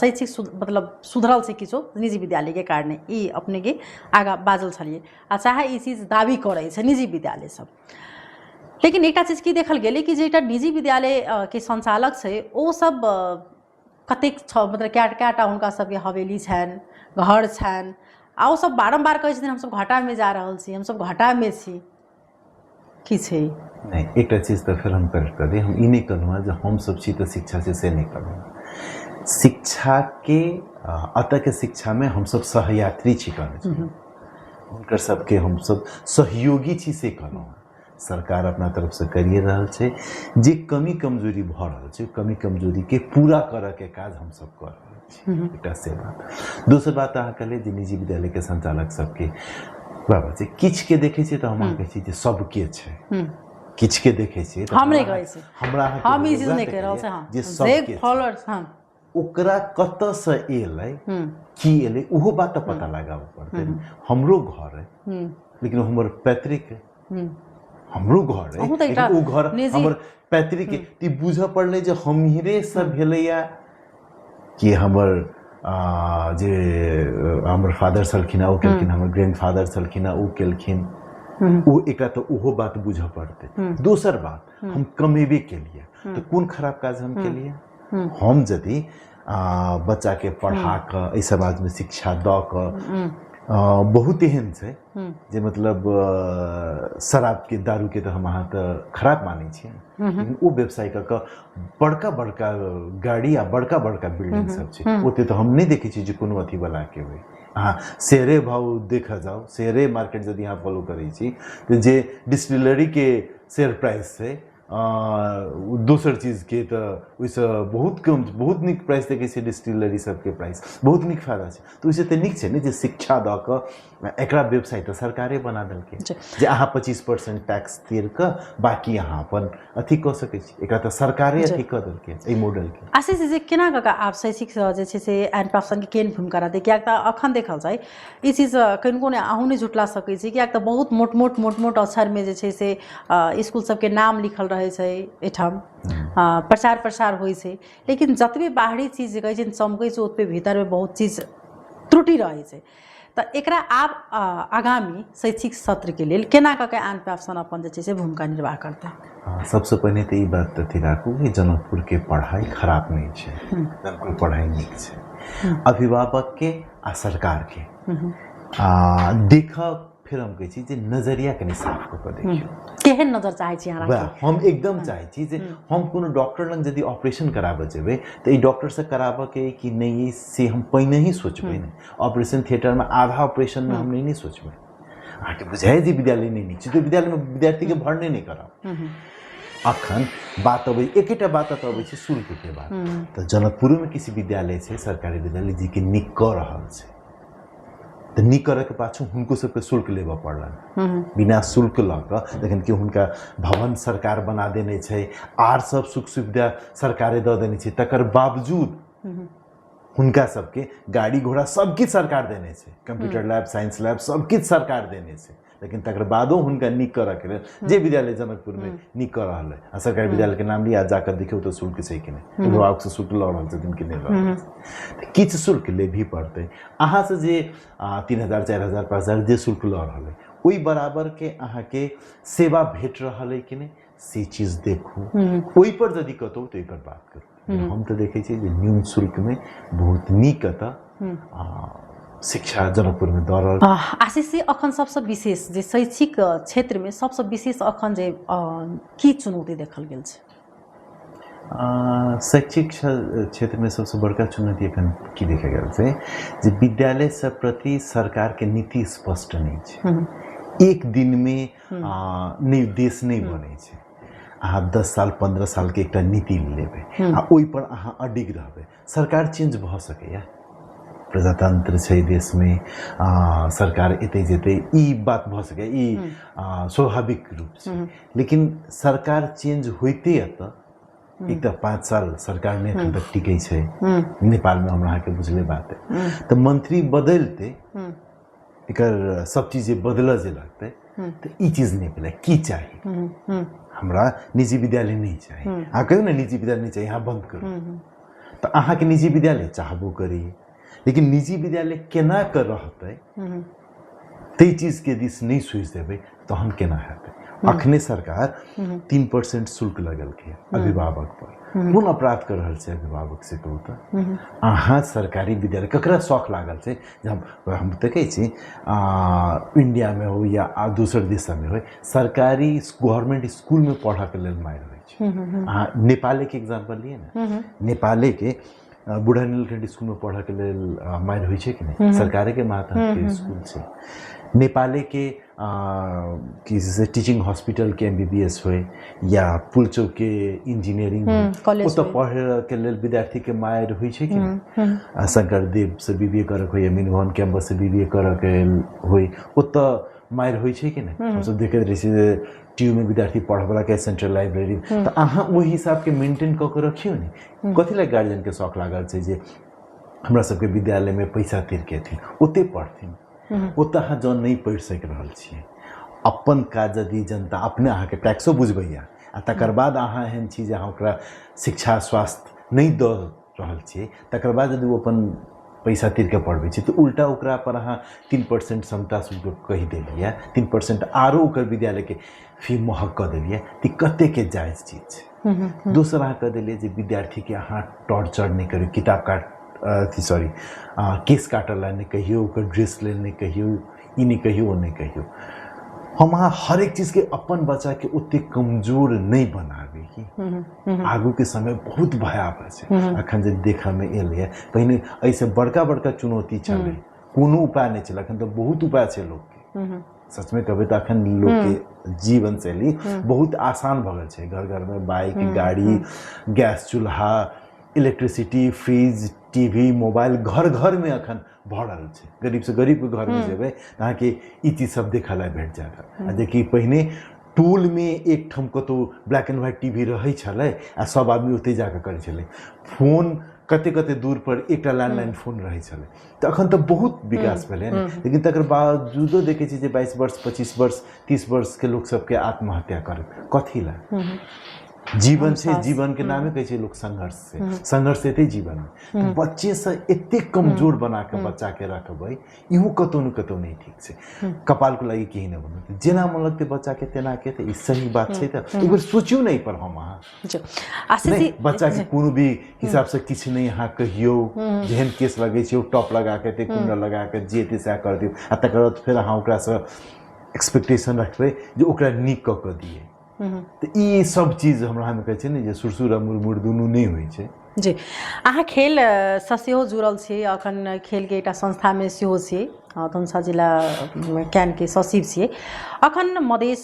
शैक्षिक मतलब सुधरल छै किछो निजी विद्यालयके कारणे, ई अपनेके आगाँ बाजल छलियै आ चाहे ई चीज दाबी करै छै निजी विद्यालय सब। लेकिन एकटा चीज की देखल गेलै कि जे एकटा निजी विद्यालय के संचालक छै ओ सब कतेक छ मतलब कए कएटा हुनका सबके हवेली छनि, घर छनि आ ओ सब बारम्बार कहै छथिन हमसब घाटामे जा रहल छी, हमसब घाटामे छी। की छै? नहि, एकटा चीज तऽ फेर हम करेक्ट कऽ दी, हम ई नहि कहलहुँ हेँ जे हमसब छी तऽ शिक्षा छै से नहि कहलहुँ। शिक्षाके एतऽके शिक्षामे हमसब सहयात्री छी कहने छी, हुनकर सबके हमसब सहयोगी छी से कहलहुँ हेँ। सरकार अपना तरफसँ करिए रहल छै, जे कमी कमजोरी भऽ रहल छै कमी कमजोरीके पूरा करऽके काज हमसब कऽ रहल छी, एकटा से बात। दोसर बात अहाँ कहलियै जे निजी विद्यालयके संचालक सबके बराबर छै, किछुके देखै छियै तऽ हम अहाँ कहै छी जे सबके छै, किछुके देखै छियै तऽ हम नहि कहै छी, हमरा हम ई चीज नहि कहि रहल छी, जे सबके फॉलोअर्स, हँ ओकरा कतऽसँ एलै की एलै ओहो बात तऽ पता लगाबऽ पड़तै। हमरो घर है लेकिन हमर पैतृक है, हमरो घर है लेकिन ओ घर हमर पैतृक है, तऽ बुझऽ पड़लै जे हमरे से भेलैया कि हमर जे हमर फादर छलखिन ओ केलखिन, हमर ग्रैंड फादर छलखिन ओ केलखिन, ओ एकरा तऽ ओहो बात बुझऽ पड़तै। दोसर बात हम कमेबे केलियै तऽ कोन खराब काज हम केलियै? हम यदि बच्चाके पढ़ा कऽ एहि समाजमे शिक्षा दऽ कऽ बहुत एहन छै जे मतलब शराबके दारूके तऽ हम अहाँ तऽ खराब मानै छियै, लेकिन ओ व्यवसाय कऽ कऽ बड़का बड़का गाड़ी आ बड़का बड़का बिल्डिंग सब छै, ओते तऽ हम नहि देखै छियै जे कोनो अथीवलाके होइ। अहाँ शेयरे भाव देखऽ जाउ, शेयरे मार्केट यदि अहाँ फॉलो करै छी तऽ जे डिस्टिलरीके शेयर प्राइस छै दोसर चीजके तऽ ओहिसँ बहुत कम, बहुत नीक प्राइस देखै छियै डिस्टिलरी सबके प्राइस, बहुत नीक फायदा छै। तऽ ओहिसँ तऽ नीक छै ने जे शिक्षा दऽ कऽ एकरा व्यवसाय तऽ सरकारे बना देलकै जे अहाँ 25% टैक्स तीर कऽ बाकी अहाँ अपन अथी कऽ सकै छी, एकरा तऽ सरकारे अथी कऽ देलकै एहि मॉडलके। आशीष जी, केना कऽ कऽ आब शैक्षिक जे छै से एन प्राप्तके केहन भूमिका रहतै? किएक तऽ अखन देखल जाय ई चीज कनिको नहि अहूँ नहि झुटला सकै छी, किएक तऽ बहुत मोट मोट मोट मोट अक्षरमे जे छै से इसकुल सबके नाम लिखल रहै छै, एहिठाम प्रचार प्रसार होइ छै, लेकिन जतबे बाहरी चीज जे कहै छै चमकै छै ओतबे भीतरमे बहुत चीज त्रुटि रहै छै। तऽ एकरा आब आगामी शैक्षिक सत्रके लेल केना कऽ के आन प्राप्त अपन जे छै से भूमिका निर्वाह करतै? सबसँ पहिने तऽ ई बात अथी राखू कि जनकपुरके पढ़ाइ खराब नहि छै, जनकपुर पढ़ाइ नीक छै। अभिभावकके आ सरकारके आ देखऽ, फेर हम कहै छी जे नजरिया कनि साफ कऽ कऽ देखियौ। केहन नजर चाहै छी अहाँ? वएह हम एकदम चाहै छी जे हम कोनो डॉक्टर लग यदि ऑपरेशन कराबऽ जेबै तऽ ई डॉक्टरसँ कराबऽके कि नहि से हम पहिने ही सोचबै ने। ऑपरेशन थिएटरमे आधा ऑपरेशनमे हम नहि सोचबै। अहाँके बुझाइ जे विद्यालय नहि नीक छै तऽ विद्यालयमे विद्यार्थीके भरने नहि करब। अखन बात अबै, एकेटा बात एतऽ अबै छै शुल्कके बात। तऽ जनकपुरोमे किछु विद्यालय छै सरकारी विद्यालय जेकि नीक कऽ रहल छै, तऽ नीक करऽके पाछू हुनको सबके शुल्क लेबऽ पड़लनि। बिना शुल्क लऽ कऽ जखन कि हुनका भवन सरकार बना देने छै, आर सब सुख सुविधा सरकारे दऽ देने छै, तकर बावजूद हुनका सबके गाड़ी घोड़ा सब किछु सरकार देने छै, कंप्यूटर लैब साइंस लैब सब किछु सरकार देने छै, लेकिन तकर बादो हुनका नीक करऽके लेल जे विद्यालय जनकपुरमे नीक कऽ रहल है आ सरकारी विद्यालयके नाम लिअ आ जाकऽ देखियौ तऽ शुल्क छै कि नहि, अभिभावकसँ शुल्क लऽ रहल छथिन कि नहि लऽ रहल छथिन। तऽ किछु शुल्क लेबही पड़तै अहाँसँ जे 3000 4000 5000 जे शुल्क लऽ रहल है ओहि बराबरके अहाँके सेवा भेट रहल है कि नहि से चीज देखू। ओहिपर यदि कतहु तऽ ओहिपर बात करू। हम तऽ देखै छियै जे न्यून शुल्कमे बहुत नीक एतऽ शिक्षा जनकपुरमे दऽ रहल। आशीष जी, अखन सबसँ विशेष जे शैक्षिक क्षेत्रमे सबसँ विशेष अखन जे की चुनौती देखल गेल छै? शैक्षिक क्षेत्रमे सबसँ बड़का चुनौती एखन की देखल गेल छै जे विद्यालय सब प्रति सरकारके नीति स्पष्ट नहि छै। एक दिनमे नहि देश नहि बनै छै। अहाँ 10 साल 15 सालके एकटा नीति लेबै आ ओहिपर अहाँ अडिग रहबै। सरकार चेंज भऽ सकैए, प्रजातंत्र छै देशमे, सरकार एतै जेतै ई बात भऽ सकैए, ई स्वाभाविक रूप छै। लेकिन सरकार चेंज होइते एतऽ एक तऽ 5 साल सरकार नहि एखन तक टिकै छै नेपालमे, हमरा अहाँके बुझले बात है। तऽ मंत्री बदलते एकर सब चीज जे बदलऽ जे लगतै, तऽ ई चीज नहि भेलै। की चाही हमरा? निजी विद्यालय नहि चाही। अहाँ कहियौ ने, निजी विद्यालय नहि चाही, अहाँ बन्द करू। तऽ अहाँके निजी विद्यालय चाहबो करी, लेकिन निजी विद्यालय केना कऽ रहतै, ताहि चीजके दिस नहि सोचि देबै तहन केना हेतै? अखने सरकार 3% शुल्क लगेलकै अभिभावक पर। कोन अपराध कर रहल छै अभिभावक, से कहू तऽ? अहाँ सरकारी विद्यालय, ककरा शौक लागल छै जे हम देखै छी इंडियामे हो या दोसर देश सबमे हो, सरकारी गवर्नमेंट स्कूलमे पढ़ऽके लेल मारि होइ छै। अहाँ नेपालेके एग्जाम्पल लिअ ने, नेपालेके बूढ़ा नीलकंठ स्कूलमे पढ़ऽके लेल मारि होइ छै कि नहि? सरकारेके मातहतके स्कूल छै। नेपालेके की से टीचिंग हॉस्पिटलके एमबीबीएस होइ या पुलचौकके इंजीनियरिंग होइ, कॉलेज ओतऽ होइ। पढ़ऽके लेल विद्यार्थीके मारि होइ छै कि नहि? शंकर देव से बीबीए करऽके होइ या मीनभवन कैंपस से बीबीए करऽके होइ, ओतऽ मारि होइ छै कि नहि? हमसब देखैत रहै छी जे टीयूमे विद्यार्थी पढ़ऽवला के सेंट्रल लाइब्रेरी। तऽ अहाँ ओहि हिसाबके मेंटेन कऽ के रखियौ ने। कथी लए गार्जियनके शौक लागल छै जे हमरा सबके विद्यालयमे पैसा तीर के एथिन, ओते पढ़थिन? ओतऽ अहाँ जँ नहि पढ़ि सकि रहल छियै, अपन काज यदि जनता अपने अहाँके टैक्सो बुझबैया आ तकर बाद अहाँ एहन छी जे अहाँ ओकरा शिक्षा स्वास्थ्य नहि दऽ रहल छियै, तकर बाद यदि ओ अपन पैसा तीर के पढ़बै छै, तऽ उल्टा ओकरा पर अहाँ 3% समता शुल्क कहि देलियै, 3% आरो ओकर विद्यालयके फी महग कऽ देलियै, तऽ ई कतेकके जायज चीज छै? दोसर, अहाँ कह देलियै जे विद्यार्थीके अहाँ टॉर्चर नहि करियौ, किताब काट अथी सॉरी, केस काटऽ लए नहि कहियौ, ओकर ड्रेस लेल नहि कहियौ, ई नहि कहियौ, ओ नहि कहियौ। हम अहाँ हरेक चीजके अपन बच्चाके ओतेक कमजोर नहि बनाबी की आगूके समय बहुत भयावह छै। अखन जे देखऽमे एलैए, पहिने एहिसँ बड़का बड़का चुनौती छलै, कोनो उपाय नहि छलै। अखन तऽ बहुत उपाय छै लोकके। सचमे कहबै तऽ अखन लोकके जीवन शैली बहुत आसान भऽ गेल छै। घर घरमे बाइक, गाड़ी, गैस चूल्हा, इलेक्ट्रिसिटी, फ्रिज, टीवी, मोबाइल घर घरमे अखन भरल छै। गरीबसँ गरीबके घरमे जेबै तऽ अहाँके ई चीज सब देखऽ लए भेट जायत। आ जेकि पहिने टोलमे एकठाम कतहु ब्लैक एंड व्हाइट टीवी रहै छलै आ सब आदमी ओतहि जाकऽ करै छलै। फोन कते कते दूर पर एकटा लैंडलाइन फोन रहै छलै। तऽ अखन तऽ बहुत विकास भेलै ने, लेकिन तकर बावजूदो देखै छी जे 22 वर्ष, 25 वर्ष, 30 वर्षके लोक सबके आत्महत्या करत। कथी लए? जीवन छै, जीवनके नामे कहै छै लोक संघर्ष छै, संघर्ष एतै जीवनमे। तऽ बच्चेसँ एतेक कमजोर बना कऽ बच्चाके रखबै, इहो कतहु ने कतहु नहि ठीक छै। कपालको लागि केही नहि भन्नु, जेना मन लगतै बच्चाके तेना के, तऽ ई सही बात छै? तऽ एक बेर सोचियौ ने एहिपर हम अहाँ। आशीष नहि जी। बच्चाके कोनो भी हिसाबसँ किछु नहि अहाँ कहियौ, जेहन केस लगै छै ओ टॉप लगा के एतै, कुंडल लगा के जे एतै सएह कर दियौ आ तकर बाद फेर अहाँ ओकरासँ एक्सपेक्टेशन रखबै जे ओकरा नीक कऽ कऽ दियै। तऽ ई सब चीज हमरा कहै छै ने जे सुरसुर आ मुरमुर दुनू नहि होइ छै। जी, अहाँ खेल सँ सेहो जुड़ल छी, अखन खेलके एकटा संस्थामे सेहो छी, धनुषा जिला क्यानके सचिव छियै। अखन मध्य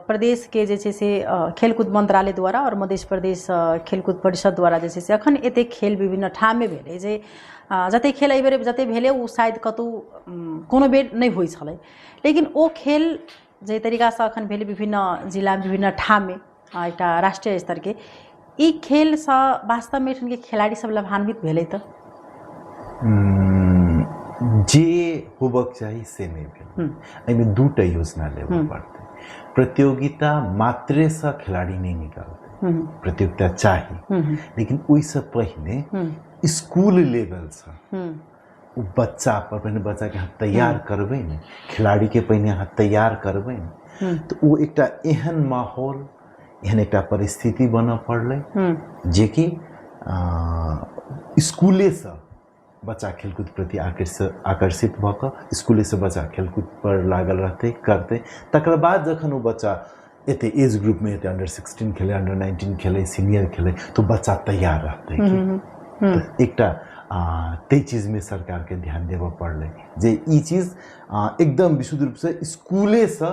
प्रदेशके जे छै से खेलकुद मन्त्रालय द्वारा आओर मध्य प्रदेश खेलकुद परिषद द्वारा जे छै से अखन एतेक खेल विभिन्न ठाममे भेलै जे जतेक खेल एहिबेर जतेक भेलै, ओ शायद कतहु कोनो बेर नहि होइ छलै। लेकिन ओ खेल जाहि तरीकासँ अखन भेलै विभिन्न जिला, विभिन्न ठाममे, एकटा राष्ट्रिय स्तरके ई खेलसँ वास्तवमे एहिठामके खेलाड़ी सब लाभान्वित भेलै तऽ? जे होबक चाही से नहि भेल। एहिमे दूटा योजना लेबऽ पड़तै। प्रतियोगिता मात्रेसँ खेलाड़ी नहि निकलतै। प्रतियोगिता चाही, लेकिन ओहिसँ पहिने स्कूल लेवलसँ ओ बच्चा पर पहिने बच्चाके अहाँ तैयार करबै ने, खिलाड़ीके पहिने अहाँ तैयार करबै ने, तऽ ओ एकटा एहन माहौल, एहन एकटा परिस्थिति बनऽ पड़लै जेकि स्कूलेसँ बच्चा खेलकूद प्रति आकर्षित भऽ कऽ स्कूलेसँ बच्चा खेलकूद पर लागल रहतै, करतै। तकर बाद जखन ओ बच्चा एते एज ग्रुपमे एतै, अंडर 16 खेलै, अंडर 19 खेलै, सीनियर खेलै, तऽ बच्चा तैयार रहतै। तऽ एकटा ताहि चीजमे सरकारके ध्यान देबऽ पड़लै जे ई चीज एकदम विशुद्ध रूपसँ स्कूलेसँ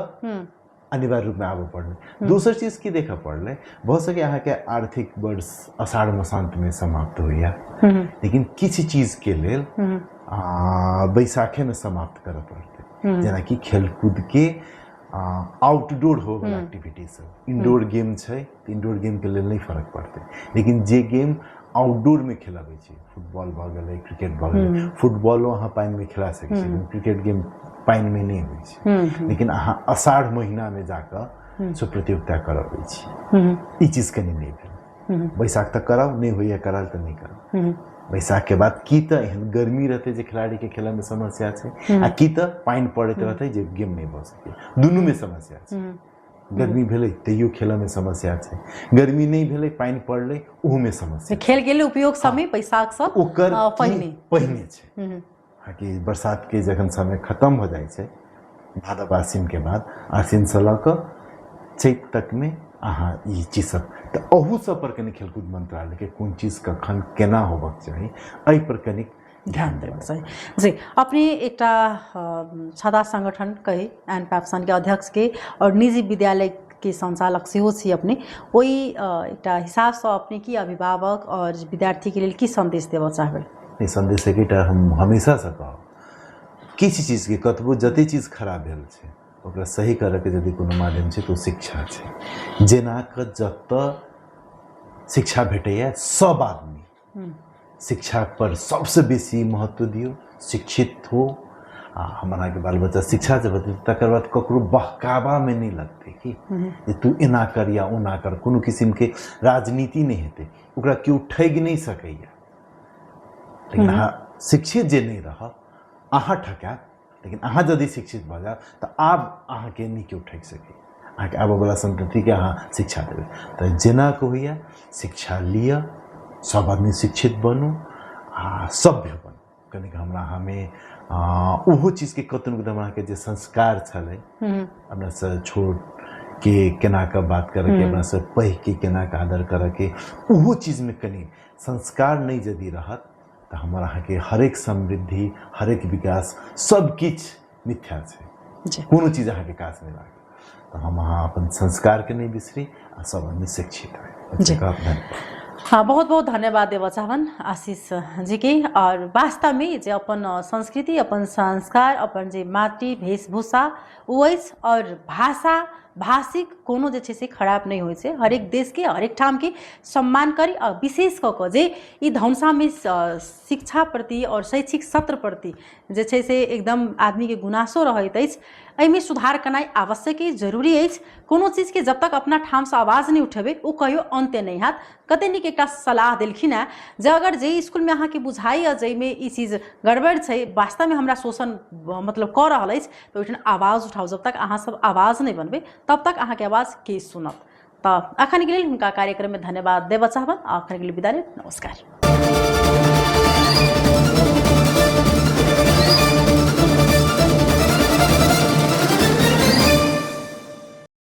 अनिवार्य रूपमे आबऽ पड़लै। दोसर चीज की देखऽ पड़लै, भऽ सकै अहाँके आर्थिक वर्ष अषाढ़ मसान्तमे समाप्त होइए, लेकिन किछु चीजके लेल बैसाखेमे समाप्त करऽ पड़तै, जेनाकि खेलकूदके आउटडोर होवला एक्टिविटी सब। इंडोर गेम छै तऽ इंडोर गेमके लेल नहि फर्क पड़तै, लेकिन जे गेम आउटडोरमे खेलबै छै, फुटबॉल भऽ गेलै, क्रिकेट भऽ गेलै, फुटबॉलो अहाँ पानिमे खेला सकै छी, लेकिन क्रिकेट गेम पानिमे नहि होइ छै। लेकिन अहाँ अषाढ़ महीनामे जाकऽ से प्रतियोगिता करबै छी, ई चीज कनि नहि भेल। बैसाख तक कराउ, नहि होइए करायल तऽ नहि कराउ। बैसाख के बाद की तऽ एहन गर्मी रहतै जे खिलाड़ीके खेलऽमे समस्या छै, आ की तऽ पानि पड़ैत रहतै जे गेम नहि भऽ सकै, दुनूमे समस्या छै। गर्मी भेलै तैयो खेलऽमे समस्या छै, गर्मी नहि भेलै पानि पड़लै ओहूमे समस्या। खेल के लिए उपयोग समय बैसाख से ओकर पहिने पहिने छै। हालाँकि बरसात के जखन समय खत्म हो जाइ छै, भादव आश्विन के बाद, आश्विन से लऽ कऽ चैत तकमे अहाँ ई चीज सब, तऽ अहू सब पर कनि खेलकूद मंत्रालयके कोन चीज कखन केना होबक चाही एहि पर कनिक ध्यान देबाक चाही। जी अपने एकटा छाता संगठन कही एन पैप्सन के अध्यक्ष के और निजी विद्यालय के संचालक सेहो छी अपने, ओहि एकटा हिसाबसँ अपने की अभिभावक और विद्यार्थी के लेल की संदेश देबऽ चाहबै? ई संदेश एकेटा हम हमेशासँ कहब, किछु चीजके कतबो जते चीज खराब भेल छै ओकरा सही करऽके यदि कोनो माध्यम छै तऽ ओ शिक्षा छै। जेना कऽ जतऽ शिक्षा भेटैए सब आदमी शिक्षा पर सबसँ बेसी महत्व दियौ, शिक्षित हो। आ हमर अहाँके बाल बच्चा शिक्षा जब हेतै तकर बाद ककरो बहकावामे नहि लगतै कि जे तू एना कर या ओना कर, कोनो किसिमके राजनीति नहि हेतै, ओकरा केओ ठगि नहि सकैए। लेकिन अहाँ शिक्षित जे नहि रहब अहाँ ठकायब, लेकिन अहाँ यदि शिक्षित भऽ जायब तऽ आब अहाँके नहि केओ ठकि सकैए, अहाँके आबऽवला सन्ततिके अहाँ शिक्षा देबै। तऽ जेना के होइए शिक्षा लिअ, सब आदमी शिक्षित बनू आ सभ्य बनू। कनिक हमरा अहाँमे ओहो चीजके कतहु ने कतहु हमरा अहाँके जे संस्कार छलै, अपनासँ छोट के केना कऽ बात करऽके, अपनासँ पैघके केना कऽ आदर करऽके, ओहो चीजमे कनि संस्कार नहि यदि रहत तऽ हमर अहाँके हरेक समृद्धि, हरेक विकास सब किछु मिथ्या छै, कोनो चीज अहाँके काज नहि लागत। तऽ हम अहाँ अपन संस्कारके नहि बिसरी आ सब आदमी शिक्षित होइ। हाँ, बहुत बहुत धन्यवाद देबऽ चाहबन आशीष जी के। और वास्तवमे जे अपन संस्कृति, अपन संस्कार, अपन जे माटी वेशभूषा ओ अछि और भाषा भाषिक कोनो जे छै से खराब नहि होइ छै, हरेक देशके हरेक ठामके सम्मान करी। आ विशेष कऽ कऽ जे ई धनुषामे शिक्षा प्रति आओर शैक्षिक सत्र प्रति जे छै से एकदम आदमीके गुनासो रहैत अछि, एहिमे सुधार केनाइ आवश्यक अछि, जरूरी अछि। कोनो चीजके जब तक अपना ठामसँ आवाज नहि उठेबै ओ कहियो अन्त्य नहि हैत। कते नीक एकटा सलाह देलखिन हेँ जे अगर जाहि इसकुलमे अहाँके बुझाइए जाहिमे ई चीज गड़बड़ छै, वास्तवमे हमरा शोषण मतलब कऽ रहल अछि, तऽ ओहिठाम आवाज उठाउ। जब तक अहाँ सब आवाज नहि बनबै तब तक अहाँके आवाज के सुनत। तऽ अखनके लेल हुनका कार्यक्रममे धन्यवाद देबऽ चाहबनि आ अखनके लेल विदा लेब। नमस्कार।